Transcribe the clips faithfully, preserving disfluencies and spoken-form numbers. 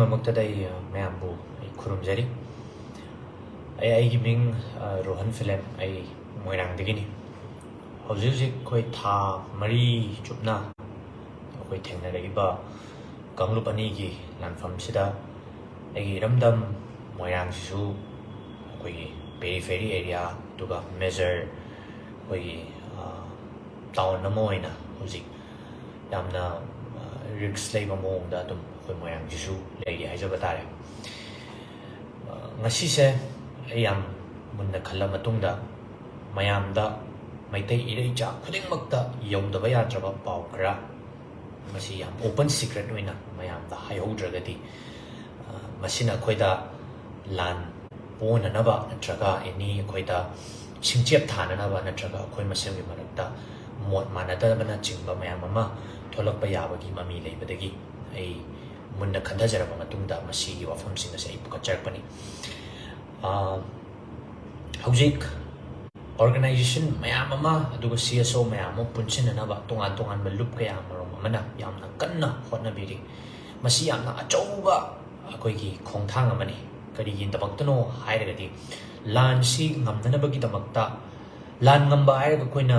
ꯃꯃꯛꯇꯗ ꯑꯩ, ꯑ, ꯃꯌꯥꯝꯕꯨ ꯑꯩ ꯈꯨꯔꯨꯝꯖꯔꯤ꯫ ꯑꯩ, ꯑꯩꯒꯤ ꯃꯤꯡ, ꯑ, ꯔꯣꯍꯟ ꯐꯤꯂꯦꯝ, ꯑꯩ ꯃꯣꯏꯔꯥꯡꯗꯒꯤꯅꯤ꯫ ꯍꯧꯖꯤꯛ ꯍꯧꯖꯤꯛ ꯑꯩꯈꯣꯏ ꯊꯥ ꯃꯔꯤ ꯆꯨꯞꯅ ꯑꯩꯈꯣꯏ ꯊꯦꯡꯅꯔꯛꯏꯕ ꯀꯥꯡꯂꯨꯞ ꯑꯅꯤꯒꯤ ꯂꯥꯟꯐꯝꯁꯤꯗ ꯑꯩꯒꯤ ꯏꯔꯝꯗꯝ ꯃꯣꯏꯔꯥꯡꯁꯤꯁꯨ ꯑꯩꯈꯣꯏꯒꯤ periphery area, ꯑꯗꯨꯒ major ꯑꯩꯈꯣꯏꯒꯤ, ꯑ, town ꯑꯃ ꯑꯣꯏꯅ ꯍꯧꯖꯤꯛ ꯌꯥꯝꯅ, ꯑ, risk ꯂꯩꯕ ꯃꯑꯣꯡꯗ ꯑꯗꯨꯝ ꯑꯩꯈꯣꯏ ꯃꯣꯏꯔꯥꯡꯁꯤꯁꯨ ꯂꯩꯔꯤ ꯍꯥꯏꯖꯕ ꯇꯥꯔꯦ꯫ ꯑ, ꯉꯁꯤꯁꯦ ꯑꯩ ꯌꯥꯝ ꯃꯨꯟꯅ ꯈꯜꯂ ꯃꯇꯨꯡꯗ ꯃꯌꯥꯝꯗ, ꯃꯩꯇꯩ ꯏꯔꯩꯆꯥ ꯈꯨꯗꯤꯡꯃꯛꯇ ꯌꯧꯗꯕ ꯌꯥꯗ꯭ꯔꯕ ꯄꯥꯎ ꯈꯔ, ꯃꯁꯤ ꯌꯥꯝ open secret ꯑꯣꯏꯅ ꯃꯌꯥꯝꯗ ꯍꯥꯏꯍꯧꯗ꯭ꯔꯒꯗꯤ, ꯑ, ꯃꯁꯤꯅ ꯑꯩꯈꯣꯏꯗ ꯂꯥꯟ ꯄꯣꯛꯅꯅꯕ ꯅꯠꯇ꯭ꯔꯒ any ꯑꯩꯈꯣꯏꯗ ꯁꯤꯡꯆꯦꯞ ꯊꯥꯅꯅꯕ ꯅꯠꯇ꯭ꯔꯒ ꯑꯩꯈꯣꯏ ꯃꯁꯦꯜꯒꯤ ꯃꯔꯛꯇ ꯃꯣꯠ ꯃꯥꯟꯅꯗꯕꯅꯆꯤꯡꯕ ꯃꯌꯥꯝ ꯑꯃ ꯊꯣꯛꯂꯛꯄ ꯌꯥꯕꯒꯤ ꯃꯃꯤ ꯂꯩꯕꯗꯒꯤ ꯑꯩ ꯃꯨꯟꯅ ꯈꯟꯊꯖꯔꯕ ꯃꯇꯨꯡꯗ ꯃꯁꯤꯒꯤ ꯋꯥꯐꯝꯁꯤꯡ ꯑꯁꯤ ꯑꯩ ꯄꯨꯈꯠꯆꯔꯛꯄꯅꯤ꯫ ꯑ, ꯍꯧꯖꯤꯛ organization ꯃꯌꯥꯝ ꯑꯃ, ꯑꯗꯨꯒ C S O ꯃꯌꯥꯝ ꯑꯃ ꯄꯨꯟꯁꯤꯟꯅꯅꯕ ꯇꯣꯉꯥꯟ ꯇꯣꯉꯥꯟꯕ ꯂꯨꯞ ꯀꯌꯥ ꯑꯃꯔꯣꯝ ꯑꯃꯅ ꯌꯥꯝꯅ ꯀꯟꯅ ꯍꯣꯠꯅꯕꯤꯔꯤ꯫ ꯃꯁꯤ ꯌꯥꯝꯅ ꯑꯆꯧꯕ ꯑꯩꯈꯣꯏꯒꯤ ꯈꯣꯡꯊꯥꯡ ꯑꯃꯅꯤ꯫ ꯀꯔꯤꯒꯤꯗꯃꯛꯇꯅꯣ ꯍꯥꯏꯔꯒꯗꯤ, ꯂꯥꯟꯁꯤ ꯉꯝꯅꯅꯕꯒꯤꯗꯃꯛꯇ, ꯂꯥꯟ ꯉꯝꯕ ꯍꯥꯏꯔꯒ ꯑꯩꯈꯣꯏꯅ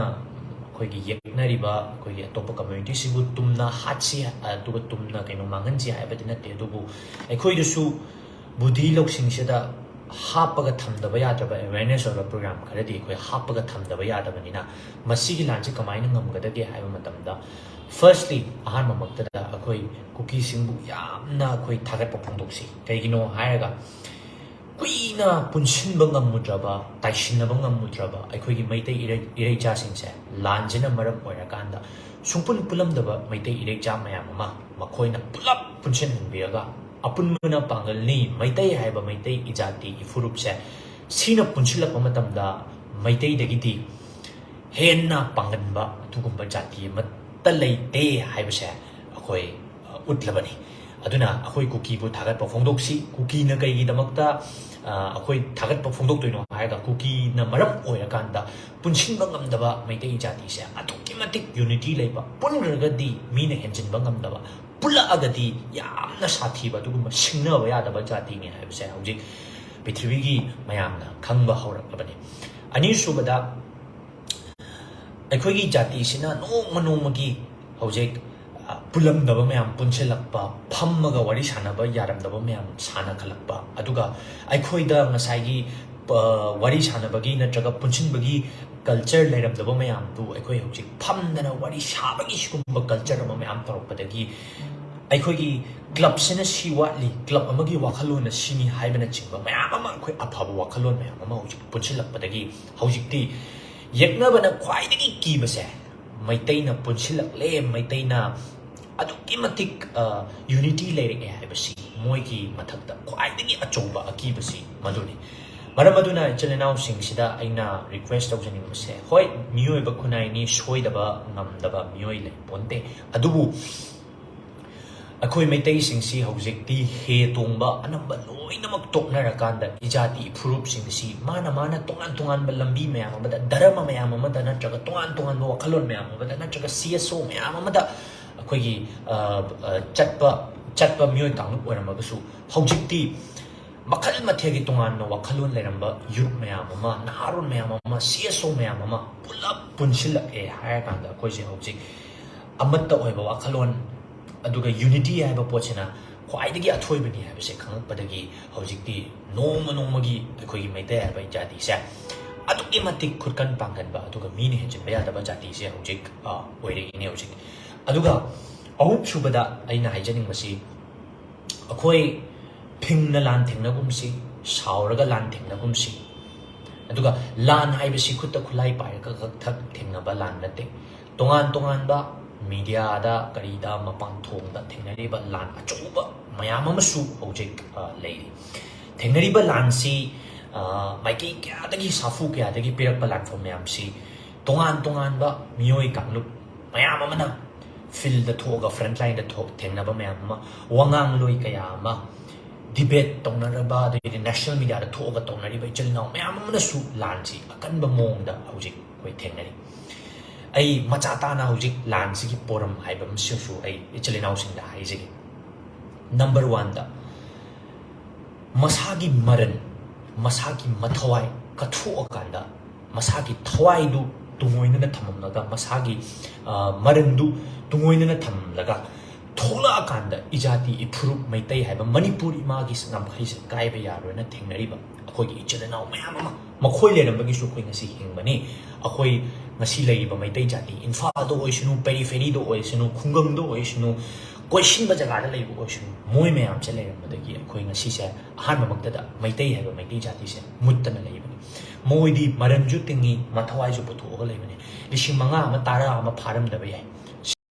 ꯑꯩꯈꯣꯏꯒꯤ ꯌꯦꯛꯅꯔꯤꯕ ꯑꯩꯈꯣꯏꯒꯤ ꯑꯇꯣꯞꯄ communityꯁꯤꯕꯨ ꯇꯨꯝꯅ ꯍꯥꯠꯁꯤ, ꯑꯗꯨꯒ ꯇꯨꯝꯅ ꯀꯩꯅꯣ ꯃꯥꯡꯍꯟꯁꯤ ꯍꯥꯏꯕꯗꯤ ꯅꯠꯇꯦ, ꯑꯗꯨꯕꯨ ꯑꯩꯈꯣꯏꯗꯁꯨ ꯕꯨꯙꯤ ꯂꯧꯁꯤꯡꯁꯤꯗ ꯍꯥꯞꯄꯒ ꯊꯝꯗꯕ ꯌꯥꯗ꯭ꯔꯕ awareness ꯑꯣꯏꯕ program ꯈꯔꯗꯤ ꯑꯩꯈꯣꯏ ꯍꯥꯞꯄꯒ ꯊꯝꯗꯕ ꯌꯥꯗꯕꯅꯤꯅ, ꯃꯁꯤꯒꯤ ꯂꯥꯟꯁꯤ ꯀꯃꯥꯏꯅ ꯉꯝꯒꯗꯒꯦ ꯍꯥꯏꯕ ꯃꯇꯝꯗ, firstly, ꯑꯍꯥꯟꯕꯃꯛꯇꯗ ꯑꯩꯈꯣꯏ ꯀꯨꯀꯤꯁꯤꯡꯕꯨ ꯌꯥꯝꯅ ꯑꯩꯈꯣꯏ ꯊꯥꯒꯠꯄ ꯐꯣꯡꯗꯣꯛꯁꯤ꯫ ꯀꯩꯒꯤꯅꯣ ꯍꯥꯏꯔꯒ, ꯀꯨꯏꯅ ꯄꯨꯟꯁꯤꯟꯕ ꯉꯝꯃꯨꯗ꯭ꯔꯕ, ꯇꯥꯏꯁꯤꯟꯅꯕ ꯉꯝꯃꯨꯗ꯭ꯔꯕ ꯑꯩꯈꯣꯏꯒꯤ ꯃꯩꯇꯩ ꯏꯔꯩ-, ꯏꯔꯩꯆꯥꯁꯤꯡꯁꯦ ꯂꯥꯟꯁꯤꯅ ꯃꯔꯝ ꯑꯣꯏꯔꯀꯥꯟꯗ ꯁꯨꯡꯄꯨꯟ ꯄꯨꯜꯂꯝꯗꯕ ꯃꯩꯇꯩ ꯏꯔꯩꯆꯥ ꯃꯌꯥꯝ ꯑꯃ ꯃꯈꯣꯏꯅ ꯄꯨꯂꯞ ꯄꯨꯟꯁꯤꯟꯍꯟꯕꯤꯔꯒ ꯑꯄꯨꯟꯕꯅ ꯄꯥꯡꯒꯜꯅꯤ, ꯃꯩꯇꯩ ꯍꯥꯏꯕ ꯃꯩꯇꯩ ꯏꯖꯥꯇꯤ ꯏꯐꯨꯔꯨꯞꯁꯦ ꯁꯤꯅ ꯄꯨꯟꯁꯤꯜꯂꯛꯄ ꯃꯇꯝꯗ ꯃꯩꯇꯩꯗꯒꯤꯗꯤ ꯍꯦꯟꯅ ꯄꯥꯡꯒꯟꯕ ꯑꯗꯨꯒꯨꯝꯕ ꯖꯥꯇꯤ ꯑꯃꯠꯇ ꯂꯩꯇꯦ ꯍꯥꯏꯕꯁꯦ ꯑꯩꯈꯣꯏ, ꯑ, ꯎꯠꯂꯕꯅꯤ꯫ ꯑꯗꯨꯅ ꯑꯩꯈꯣꯏ ꯀꯨꯀꯤꯕꯨ ꯊꯥꯒꯠꯄ ꯐꯣꯡꯗꯣꯛꯁꯤ꯫ ꯀꯨꯀꯤꯅ ꯀꯩꯒꯤꯗꯃꯛꯇ, ꯑ, ꯑꯩꯈꯣꯏ ꯊꯥꯒꯠꯄ ꯐꯣꯡꯗꯣꯛꯇꯣꯏꯅꯣ ꯍꯥꯏꯔꯒ, ꯀꯨꯀꯤꯅ ꯃꯔꯝ ꯑꯣꯏꯔꯀꯥꯟꯗ ꯄꯨꯟꯁꯤꯟꯕ ꯉꯝꯗꯕ ꯃꯩꯇꯩ ꯖꯥꯇꯤꯁꯦ ꯑꯗꯨꯛꯀꯤ ꯃꯇꯤꯛ unity ꯂꯩꯕ, ꯄꯨꯟꯈ꯭ꯔꯒꯗꯤ ꯃꯤꯅ ꯍꯦꯟꯖꯤꯟꯕ ꯉꯝꯗꯕ, ꯄꯨꯜꯂꯛꯑꯒꯗꯤ ꯌꯥꯝꯅ ꯁꯥꯊꯤꯕ, ꯑꯗꯨꯒꯨꯝꯕ ꯁꯤꯡꯅꯕ ꯌꯥꯗꯕ ꯖꯥꯇꯤꯅꯤ ꯍꯥꯏꯕꯁꯦ ꯍꯧꯖꯤꯛ ꯄ꯭ꯔꯤꯊꯤꯕꯤꯒꯤ ꯃꯌꯥꯝꯅ ꯈꯪꯕ ꯍꯧꯔꯛꯂꯕꯅꯤ꯫ ꯑꯅꯤꯁꯨꯕꯗ, ꯑꯩꯈꯣꯏꯒꯤ ꯖꯥꯇꯤꯁꯤꯅ ꯅꯣꯡꯃ ꯅꯣꯡꯃꯒꯤ ꯍꯧꯖꯤꯛ, ꯑ, ꯄꯨꯜꯂꯝꯗꯕ ꯃꯌꯥꯝ ꯄꯨꯟꯁꯤꯜꯂꯛꯄ, ꯐꯝꯃꯒ ꯋꯥꯔꯤ ꯁꯥꯟꯅꯕ ꯌꯥꯔꯝꯗꯕ ꯃꯌꯥꯝ ꯁꯥꯟꯅꯈꯠꯂꯛꯄ, ꯑꯗꯨꯒ ꯑꯩꯈꯣꯏꯗ ꯉꯁꯥꯏꯒꯤ, ꯑ, ꯋꯥꯔꯤ ꯁꯥꯟꯅꯕꯒꯤ ꯅꯠꯇ꯭ꯔꯒ ꯄꯨꯟꯁꯤꯟꯕꯒꯤ culture ꯂꯩꯔꯝꯗꯕ ꯃꯌꯥꯝꯗꯨ ꯑꯩꯈꯣꯏ ꯍꯧꯖꯤꯛ ꯐꯝꯗꯅ ꯋꯥꯔꯤ ꯁꯥꯕꯒꯤ ꯁꯤꯒꯨꯝꯕ culture ꯑꯃ ꯃꯌꯥꯝ ꯇꯧꯔꯛꯄꯗꯒꯤ, ꯑꯩꯈꯣꯏꯒꯤ clubꯁꯤꯅ ꯁꯤ ꯋꯥꯠꯂꯤ, club ꯑꯃꯒꯤ ꯋꯥꯈꯜꯂꯣꯟꯅ ꯁꯤꯅꯤ ꯍꯥꯏꯕꯅꯆꯤꯡꯕ ꯃꯌꯥꯝ ꯑꯃ, ꯑꯩꯈꯣꯏ ꯑꯐꯕ ꯋꯥꯈꯜꯂꯣꯟ ꯃꯌꯥꯝ ꯑꯃ ꯍꯧꯖꯤꯛ ꯄꯨꯟꯁꯤꯜꯂꯛꯄꯗꯒꯤ, ꯍꯧꯖꯤꯛꯇꯤ ꯌꯦꯛꯅꯕꯅ ꯈ꯭ꯋꯥꯏꯗꯒꯤ ꯀꯤꯕꯁꯦ ꯃꯩꯇꯩꯅ ꯄꯨꯟꯁꯤꯜꯂꯛꯂꯦ, ꯃꯩꯇꯩꯅ ꯑꯗꯨꯛꯀꯤ ꯃꯇꯤꯛ, ꯑ, unity ꯂꯩꯔꯛꯑꯦ ꯍꯥꯏꯕꯁꯤ ꯃꯣꯏꯒꯤ ꯃꯊꯛꯇ ꯈ꯭ꯋꯥꯏꯗꯒꯤ ꯑꯆꯧꯕ ꯑꯀꯤꯕꯁꯤ ꯃꯗꯨꯅꯤ꯫ ꯃꯔꯝ ꯑꯗꯨꯅ ꯏꯆꯤꯜ ꯏꯅꯥꯎꯁꯤꯡꯁꯤꯗ ꯑꯩꯅ request ꯇꯧꯖꯅꯤꯡꯕꯁꯦ, ꯍꯣꯏ, ꯃꯤꯑꯣꯏꯕ ꯈꯨꯟꯅꯥꯏꯅꯤ, ꯁꯣꯏꯗꯕ ꯉꯝꯗꯕ ꯃꯤꯑꯣꯏ ꯂꯩ ꯄꯣꯟꯇꯦ, ꯑꯗꯨꯕꯨ ꯑꯩꯈꯣꯏ ꯃꯩꯇꯩꯁꯤꯡꯁꯤ ꯍꯧꯖꯤꯛꯇꯤ ꯍꯦ ꯇꯣꯡꯕ ꯑꯅꯝꯕ ꯂꯣꯏꯅꯃꯛ ꯇꯣꯛꯅꯔꯀꯥꯟꯗ, ꯏꯖꯥꯇꯤ ꯐꯨꯔꯨꯞꯁꯤꯡꯁꯤ ꯃꯥꯅ ꯃꯥꯅ ꯇꯣꯉꯥꯟ ꯇꯣꯉꯥꯟꯕ ꯂꯝꯕꯤ ꯃꯌꯥꯝ ꯑꯃꯗ, ꯙꯔꯃ ꯃꯌꯥꯝ ꯑꯃꯗ, ꯅꯠꯇ꯭ꯔꯒ ꯇꯣꯉꯥꯟ ꯇꯣꯉꯥꯟꯕ ꯋꯥꯈꯜꯂꯣꯟ ꯃꯌꯥꯝ ꯑꯃꯗ, ꯅꯠꯇ꯭ꯔꯒ C S O ꯃꯌꯥꯝ ꯑꯃꯗ ꯑꯩꯈꯣꯏꯒꯤ, ꯑ, ꯑ, ꯆꯠꯄ, ꯆꯠꯄ ꯃꯤꯑꯣꯏ ꯀꯥꯡꯂꯨꯞ ꯑꯣꯏꯔꯝꯃꯒꯁꯨ, ꯍꯧꯖꯤꯛꯇꯤ ꯃꯈꯜ ꯃꯊꯦꯜꯒꯤ ꯇꯣꯉꯥꯟꯕ ꯋꯥꯈꯜꯂꯣꯟ ꯂꯩꯔꯝꯕ youth ꯃꯌꯥꯝ ꯑꯃ, ꯅꯍꯥꯔꯣꯜ ꯃꯌꯥꯝ ꯑꯃ, C S O ꯃꯌꯥꯝ ꯑꯃ ꯄꯨꯂꯞ ꯄꯨꯟꯁꯤꯜꯂꯛꯑꯦ ꯍꯥꯏꯔꯀꯥꯟꯗ, ꯑꯩꯈꯣꯏꯁꯦ ꯍꯧꯖꯤꯛ ꯑꯃꯠꯇ ꯑꯣꯏꯕ ꯋꯥꯈꯜꯂꯣꯟ, ꯑꯗꯨꯒ unity ꯍꯥꯏꯕ ꯄꯣꯠꯁꯤꯅ ꯈ꯭ꯋꯥꯏꯗꯒꯤ ꯑꯊꯣꯏꯕꯅꯤ ꯍꯥꯏꯕꯁꯦ ꯈꯪꯉꯛꯄꯗꯒꯤ, ꯍꯧꯖꯤꯛꯇꯤ ꯅꯣꯡꯃ ꯅꯣꯡꯃꯒꯤ ꯑꯩꯈꯣꯏꯒꯤ ꯃꯩꯇꯩ ꯍꯥꯏꯕ ꯖꯥꯇꯤꯁꯦ ꯑꯗꯨꯛꯀꯤ ꯃꯇꯤꯛ ꯈꯨꯠꯀꯟ ꯄꯥꯡꯒꯟꯕ, ꯑꯗꯨꯒ ꯃꯤꯅ ꯍꯦꯟꯖꯤꯟꯕ ꯌꯥꯗꯕ ꯖꯥꯇꯤꯁꯦ ꯍꯧꯖꯤꯛ, ꯑ, ꯑꯣꯏꯔꯛꯏꯅꯦ ꯍꯧꯖꯤꯛ꯫ ꯑꯗꯨꯒ ꯑꯍꯨꯝꯁꯨꯕꯗ ꯑꯩꯅ ꯍꯥꯏꯖꯅꯤꯡꯕꯁꯤ, ꯑꯩꯈꯣꯏ ꯐꯤꯡꯅ ꯂꯥꯟ ꯊꯦꯡꯅꯒꯨꯝꯁꯤ, ꯁꯥꯎꯔꯒ ꯂꯥꯟ ꯊꯦꯡꯅꯒꯨꯝꯁꯤ꯫ ꯑꯗꯨꯒ ꯂꯥꯟ ꯍꯥꯏꯕꯁꯤ ꯈꯨꯠꯇ ꯈꯨꯠꯂꯥꯏ ꯄꯥꯏꯔꯒ ꯈꯛꯇ ꯊꯦꯡꯅꯕ ꯂꯥꯟ ꯅꯠꯇꯦ꯫ ꯇꯣꯉꯥꯟ ꯇꯣꯉꯥꯟꯕ mediaꯗ, ꯀꯔꯤꯗ, ꯃꯄꯥꯟ ꯊꯣꯡꯗ ꯊꯦꯡꯅꯔꯤꯕ ꯂꯥꯟ ꯑꯆꯧꯕ ꯃꯌꯥꯝ ꯑꯃꯁꯨ ꯍꯧꯖꯤꯛ, ꯑ, ꯂꯩꯔꯤ꯫ ꯊꯦꯡꯅꯔꯤꯕ ꯂꯥꯟꯁꯤ, ꯑ, ꯃꯥꯏꯀꯩ ꯀꯌꯥꯗꯒꯤ, ꯁꯥꯐꯨ ꯀꯌꯥꯗꯒꯤ ꯄꯤꯔꯛꯄ ꯂꯥꯟꯐꯝ ꯃꯌꯥꯝꯁꯤ ꯇꯣꯉꯥꯟ ꯇꯣꯉꯥꯟꯕ ꯃꯤꯑꯣꯏ ꯀꯥꯡꯂꯨꯞ ꯃꯌꯥꯝ ꯑꯃꯅ ꯐꯤꯜꯗ ꯊꯣꯛꯑꯒ ꯐ꯭ꯔꯟꯠ ꯂꯥꯏꯟꯗ ꯊꯣꯛ ꯊꯦꯡꯅꯕ ꯃꯌꯥꯝ ꯑꯃ, ꯋꯥꯉꯥꯡꯂꯣꯏ ꯀꯌꯥ ꯑꯃ, ꯗꯤꯕꯦꯠ ꯇꯧꯅꯔꯕ, ꯑꯗꯩꯗꯤ ꯅꯦꯁꯅꯦꯜ ꯃꯤꯗꯤꯌꯥꯗ ꯊꯣꯛꯑꯒ ꯇꯧꯅꯔꯤꯕ ꯏꯆꯤꯜ ꯏꯅꯥꯎ ꯃꯌꯥꯝ ꯑꯃꯅꯁꯨ ꯂꯥꯟꯁꯤ ꯑꯀꯟꯕ ꯃꯑꯣꯡꯗ ꯍꯧꯖꯤꯛ ꯑꯩꯈꯣꯏ ꯊꯦꯡꯅꯔꯤ꯫ ꯑꯩ ꯃꯆꯥ ꯇꯥꯅ ꯍꯧꯖꯤꯛ ꯂꯥꯟꯁꯤꯒꯤ ꯄꯣꯔꯝ ꯍꯥꯏꯕ ꯑꯃꯁꯤꯁꯨ ꯑꯩ ꯏꯆꯤꯜ ꯏꯅꯥꯎꯁꯤꯡꯗ ꯍꯥꯏꯖꯒꯦ꯫ ꯅꯝꯕꯔ ꯋꯥꯟꯗ, ꯃꯁꯥꯒꯤ ꯃꯔꯟ, ꯃꯁꯥꯒꯤ ꯃꯊꯧꯋꯥꯏ ꯀꯠꯊꯣꯛꯑꯀꯥꯟꯗ, ꯃꯁꯥꯒꯤ ꯊꯋꯥꯏꯗꯨ ꯇꯨꯡꯑꯣꯏꯅꯅ ꯊꯝꯃꯝꯂꯒ, ꯃꯁꯥꯒꯤ, ꯑ, ꯃꯔꯟꯗꯨ ꯇꯨꯡꯑꯣꯏꯅꯅ ꯊꯝꯂꯒ, ꯊꯣꯛꯂꯛꯑꯀꯥꯟꯗ ꯏꯖꯥꯇꯤ ꯏꯐꯨꯔꯨꯞ ꯃꯩꯇꯩ ꯍꯥꯏꯕ ꯃꯅꯤꯄꯨꯔ ꯏꯃꯥꯒꯤ ꯉꯝꯈꯩꯁꯦ ꯀꯥꯏꯕ ꯌꯥꯔꯣꯏꯅ ꯊꯦꯡꯅꯔꯤꯕ ꯑꯩꯈꯣꯏꯒꯤ ꯏꯆꯤꯜ ꯏꯅꯥꯎ ꯃꯌꯥꯝ ꯑꯃ, ꯃꯈꯣꯏ ꯂꯩꯔꯝꯕꯒꯤꯁꯨ ꯑꯩꯈꯣꯏ ꯉꯁꯤ ꯍꯤꯡꯕꯅꯤ꯫ ꯑꯩꯈꯣꯏ ꯉꯁꯤ ꯂꯩꯔꯤꯕ ꯃꯩꯇꯩ ꯖꯥꯇꯤ, ꯏꯝꯐꯥꯜꯗ ꯑꯣꯏꯁꯅꯨ, ꯄꯦꯔꯤꯐꯦꯔꯤꯗ ꯑꯣꯏꯁꯅꯨ, ꯈꯨꯡꯒꯪꯗ ꯑꯣꯏꯁꯅꯨ, ꯀꯣꯏꯁꯤꯟꯕ ꯖꯒꯥꯗ ꯂꯩꯕ ꯑꯣꯏꯁꯅꯨ, ꯃꯣꯏ ꯃꯌꯥꯝꯁꯦ ꯂꯩꯔꯝꯕꯗꯒꯤ ꯑꯩꯈꯣꯏ ꯉꯁꯤꯁꯦ ꯑꯍꯥꯟꯕꯃꯛꯇꯗ ꯃꯩꯇꯩ ꯍꯥꯏꯕ ꯃꯩꯇꯩ ꯖꯥꯇꯤꯁꯦ ꯃꯨꯠꯇꯅ ꯂꯩꯕꯅꯤ꯫ ꯃꯣꯏꯗꯤ ꯃꯔꯟꯁꯨ ꯇꯤꯡꯉꯤ, ꯃꯊꯋꯥꯏꯁꯨ ꯄꯨꯊꯣꯛꯑꯒ ꯂꯩꯕꯅꯤ꯫ ꯂꯤꯁꯤꯡ ꯃꯉꯥ ꯑꯃ, ꯇꯔꯥ ꯑꯃ ꯐꯥꯔꯝꯗꯕ ꯌꯥꯏ,